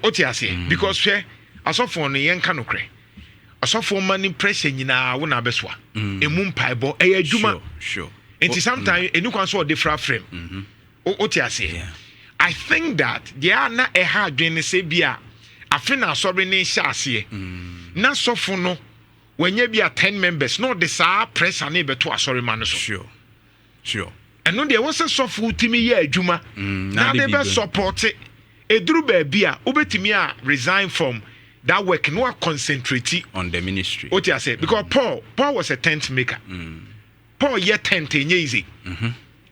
Wote aseɛ? Because hwɛ, asɔfoɔ no, yɛnka nokorɛ, asɔfoɔ ma ne pressure nyinaa wo na abɛsoa ɛmu. Mpaebɔ ɛyɛ adwuma. Nti sometimes ɛni kwan so ɔde frafrɛ m. Wote aseɛ? Yeah. I think that deɛ a na ɛha adwene ne sɛ bi a afe na asɔre ne hyɛ aseɛ na sɔfo no wanya bi a 10 members na ɔde saa pressure ne bɛto asɔre ma no so. sure sure Ɛno deɛ, ɛwɔ sɛ sɔfo tumi yɛ adwuma na de de bɛ biribi. support. Ɛduru baabi a wobɛtumi a resign from that work na wa concentrate on the ministry. Wote ase? Because Paul was a tent maker. Paul yɛ tent, ɛnyɛ easy.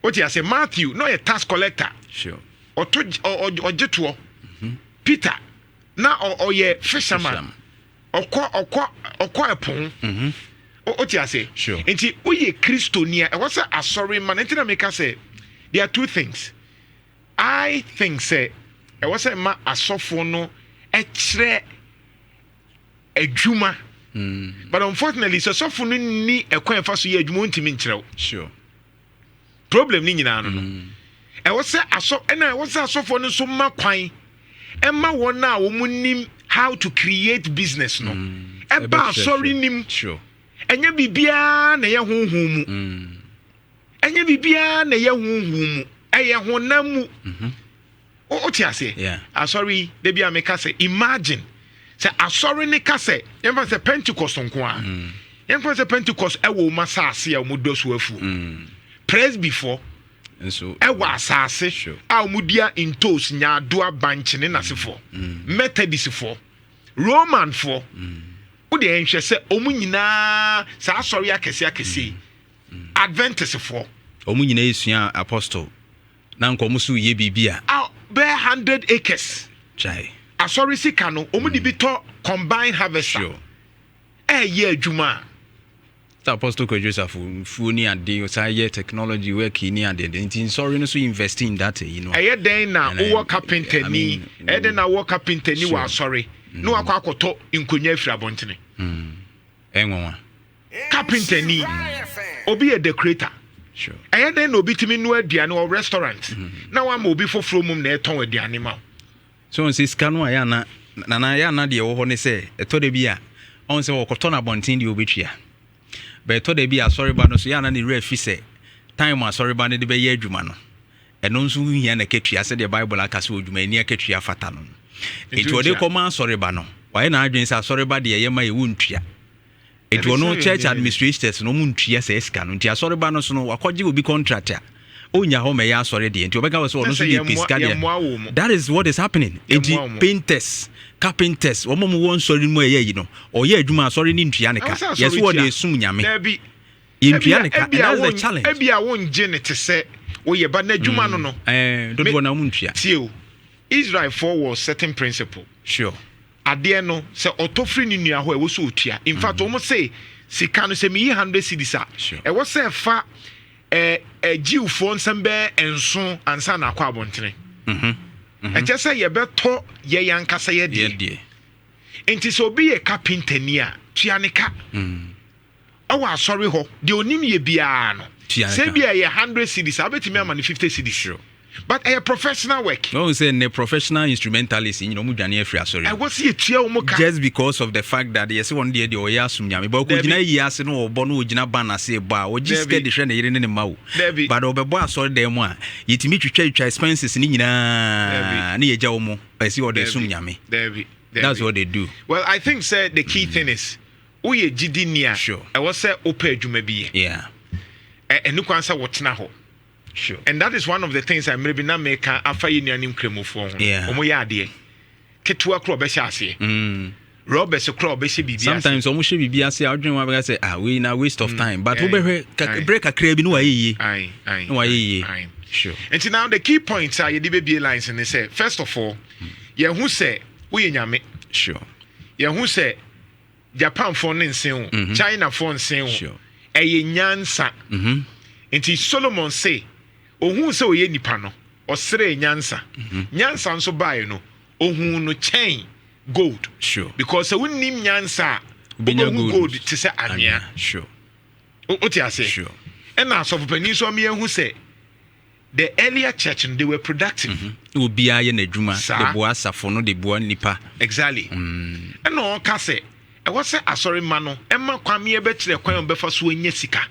Wote ase? Matthew na ɔyɛ tax collector. Ɔto ɔgye toɔ. Peter na ɔyɛ fisherman. Fisherman. Ɔkɔ ɛpon. Wote ase? Sure. Nti woyɛ Kristoni a, ɛwɔ sɛ asɔre ma no. Nti na meka sɛ there are two things I think sɛ ɛwɔ sɛ ma asɔfoɔ no ɛkyerɛ adwuma, but unfortunately, sɛ sɔfo no ni ɛkwan ɛfa so yɛ adwuma, ɔntumi nkyerɛ wo. Problem ni nyinaa no, ɛwɔ sɛ asɔ ɛna ɛwɔ sɛ asɔfoɔ no nso ma kwan ɛma wɔn a wɔn nim how to create business no ɛba Ɛbɛkyerɛkyerɛ. asɔre nim. Ɛnyɛ biribiara na ɛyɛ honhom mu. Ɛnyɛ biribiara na ɛyɛ honhom mu, ɛyɛ honam mu. Wote aseɛ? Yeah. Asɔre yi, da bi a meka sɛ imagine sɛ asɔre ne ka sɛ yɛmfa sɛ Pentecost nko a, yɛmfa sɛ Pentecost ɛwɔ wɔn asase a wɔn dɔ so afuo, Presbyfoɔ nso ɛwɔ asase a wɔn dua ntos, nyaadoa, bankye ne n'asefoɔ, Methodistfoɔ, Romanfoɔ, wode nhwɛ sɛ wɔn nyinaa saa asɔre akɛseɛ akɛseɛ yi, Adventistfoɔ, Ɔmo nyinaa esua apostle na nka ɔmo so yɛ biribi a a bɛyɛ 100 acres Chai. asɔre sika no, wɔn de bi tɔ combine harvester ɛɛyɛ adwuma a Sɛ Apostle Kwadwo Safo mfuo ne ade saa yɛ technology work yi ne ade de nti nsɔre no so invest in that yi no. Ɛyɛ dɛn na wowɔ carpenter I ni mean, ɛyɛ dɛn na wowɔ carpenter ni wɔ asɔre na wakɔ akɔtɔ nkonnwa afiri abɔntene? Ɛnwanwa. Carpenter ni, obi yɛ decorator. Ɛyɛ dɛn na obi tumi noa aduane wɔ restaurant na wama obi foforɔ mum na ɛtɔn aduane ma wo? So ɔn sɛ sika no a yɛ ana nana yɛ ana deɛ ɛwɔ hɔ ne sɛ ɛtɔ da bi a ɔn sɛ wɔkɔtɔ no abɔnten deɛ wɔbɛtua, but ɛtɔ da bi a asɔreba no so yɛ ana ne werɛ afi sɛ time a asɔreba no de bɛyɛ adwuma no, ɛno nso ho hia na katua, sɛdeɛ Bible aka sɛ odwumayɛni akatua fata no. Nti Nti ɔde wontua. kɔma asɔreba no, wayɛ n'adwene sɛ asɔreba deɛ ɛyɛ ma yɛwɔ ntua, nti ɔno sɛ church yɛ- administrators no, ɔmo ntua saa sika no. Nti asɔreba no so no, wakɔgye obi contract a ɔnya hɔ ma ɛyɛ asɔre deɛ, nti ɔbɛka wɔ sɛ ɔno nso Sɛ de pɛ sika deɛ. Yɛmmoa wo mu. That is what is happening. Nti Yɛmmoa wo mu. painters, carpenters, wɔn a wɔwɔ nsɔre no mu a ɛyɛ yi no, ɔyɛ adwuma, asɔre ne ntua ne ka. Ɛwɔ sɛ asɔre Yɛsɛ wɔde tua. esum Nyame. Daabi. Yɛntua ne ka, and Ebia that's the challenge. Ebia wongye ne te sɛ woyɛ ba n'adwuma no. Dodoɔ na wɔn ntua. Tie o, Israelfoɔ wɔ certain principle. Adeɛ no, sɛ ɔtɔ firi ne nua hɔ a, ɛwɔ sɛ ɔtua. In fact, wɔn se sika no, sɛ meyi 100 cedis a, ɛwɔ sɛ ɛfa ɛɛ ɛ Jewfoɔ nsɛm bɛyɛ nson ansa na akɔ abɔntene. Ɛkyɛ sɛ yɛbɛtɔ yɛn ankasa yɛ Yɛ deɛ. Deɛ. Nti sɛ obi yɛ carpenter a, tua ne ka. Ɛwɔ asɔre hɔ deɛ, onim yɛ biara no, Tua ne sɛ ka. bi a ɛyɛ 100 cedis a, wobɛtumi ama no 50 cedis, but ɛyɛ professional work. Wɔn sɛ ne professional instrumentalist nyina wɔn dwane afiri asɔre mu. Ɛwɔ sɛ yɛtua wɔn ka. Just because of the fact that yɛsɛ wɔn deɛ ɔyɛ asom Nyame but ɔkɔgyina Dabi. yi ase no, ɔbɔ no, ɔgyina ban ase bɔ a, ɔgye sika Dabi. de hwɛ ne yere ne ne mma o. Dabi. But ɔbɛbɔ asɔre dan mu a, yɛtumi twitwa twitwa expenses ne nyinaa ne yɛgya wɔ mu ɛsi ɔde som Nyame. Dabi. That's what they do. Well, I think sɛ the key thing is woyɛ gyidi ni a, ɛwɔ sɛ wopɛ adwuma bi yɛ. Ɛno kwan sɛ wotena hɔ, and that is one of the things a mmerɛ bi na meka afa yɛ nuanom Nkramofoɔ ho. Ɔmo yɛ adeɛ ketewa korɔ, ɔbɛhyɛ aseɛ, rɔbɛs korɔ, ɔbɛhyɛ biribi ase. Sometimes ɔmo hyɛ biribi ase a, ɔdwene wɔn abɛka sɛ, "Ah, wei na waste of time," but wobɛhwɛ berɛ kakra bi ne wayɛ yie. Aye. Na wayɛ yie. Aye. Nti now the key points a yɛde bɛbie lines ne sɛ, first of all, yɛhu sɛ woyɛ Nyame. Yɛhu sɛ Japanfoɔ ne nsen wo, Chinafoɔ nsen wo. Ɛyɛ nyansa. Nti Solomon se ohun sɛ ɔyɛ nipa no, ɔsrɛ nyansa. Nyansa nso baeɛ no, ohun no kyɛn gold, because sɛ wonnim nyansa a, Wobɛnya wobɛhu gold. gold te sɛ anwea. Wote aseɛ? Sure. Ɛna asɔfopanin nso ɔmo yɛhu sɛ The earlier church no, they were productive. Obiara yɛ n'adwuma de boa asafo no, de boa nipa. Exactly. Ɛna ɔka sɛ ɛwɔ sɛ asɔre ma no ɛma kwan yɛbɛkyerɛ kwan a wɔbɛfa so anya sika.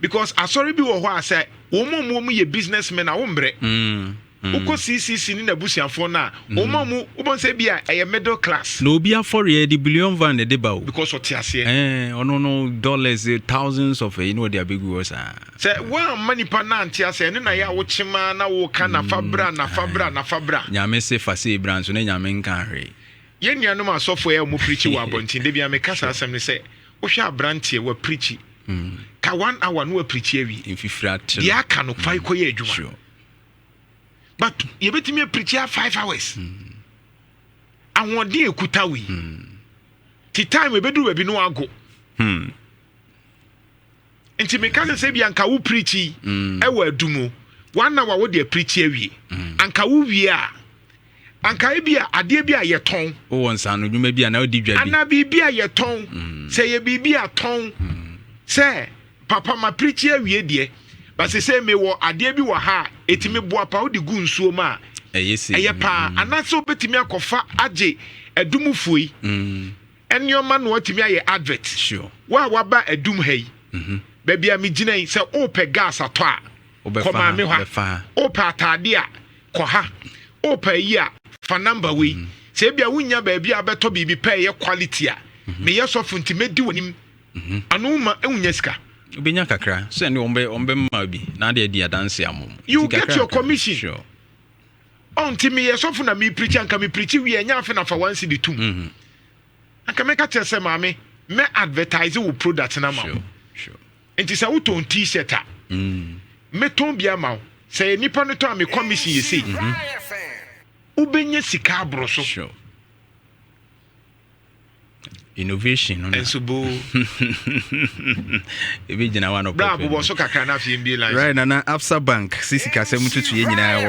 Because asɔre bi wɔ hɔ a, sɛ wɔn a wɔn yɛ businessmen a, wɔmbrɛ. Wokɔ CCC ne n'abusuafoɔ no a, wɔn a mu wobɔn sɛ bi a ɛyɛ middle class. Na obi afɔreɛ de billion van na ɛde ba o. Because ɔte aseɛ. Ɔno no, dollars thousands of ɛyi na ɔde abɛgu hɔ saa. Sɛ woamma nipa no ante aseɛ, ɛno na yɛ a wokyemaa na woka nafa bra, nafa bra, nafa bra. Nyame se fa se ebra nso ne Nyame nka hwee. Yɛn nuanom asɔfoɔ a wɔn preach wɔ abɔnten de bia, meka saa asɛm no sɛ wohwɛ aberanteɛ wa preach ka one hour no, wa preach awie. Mfifiri ate. Deɛ aka no, fa kɔyɛ adwuma. But yɛbɛtumi a preach a 5 hours. Ahoɔden ekuta wei ti time ebɛduru baabi no ago. Nti meka sɛ bi anka wo preach yi ɛwɔ Adumu one hour, wode a preach awie. Anka wo wie a, anka ebi a adeɛ bi a yɛtɔn. Wowɔ nsano dwuma bi a na wodi dwa bi. Anaa biribi a yɛtɔn, sɛ yɛ biribi a tɔn sɛ papa ma preach awie deɛ, basi sɛ mewɔ adeɛ bi wɔ ha a ɛtumi boa pa, wode gu nsuo mu a, ɛyɛ se. Ɛyɛ paa, anaasɛ wobɛtumi akɔfa agye Adumufoɔ yi nneɛma na watumi ayɛ advert. Wo a waba Adum ha yi, baabi a megyina yi, sɛ wopɛ gas atɔ a, wobɛfa kɔ maame hɔ a. Wobɛfa ha. Wopɛ atade a, kɔ ha. Wopɛ yi a, fa number wei. Sɛ ebia wonya baabi a wobɛtɔ biribi pɛ ɛyɛ quality a, meyɛ sɔfo nti mɛdi w'anim ano ma ɛwonya sika. Wobɛnya kakra sɛ ne wɔn bɛma bi na ade adi adanse ama mo. You Nti get kakra your kakra. commission. Ɔnti meyɛ sɔfo na me preach, anka me preach wie, ɛnyɛ afe na fa 1 cedi tum. Anka mɛka kyerɛ sɛ maame, mɛ advertise wo product na ma wo. Nti sɛ wotɔn T-shirt a, mɛtɔn bi ama wo. Sɛ yɛ nipa no tɔn a, me commission yɛ sei. Wobɛnya sika aboro so. Sure, innovation no na ɛnso boo. Ebi gyina wa no. Bra, abobɔ so kakra na afei mbie line. Right, Nana, Absa Bank si sikasɛm tutu yɛ nyinaa wɔ.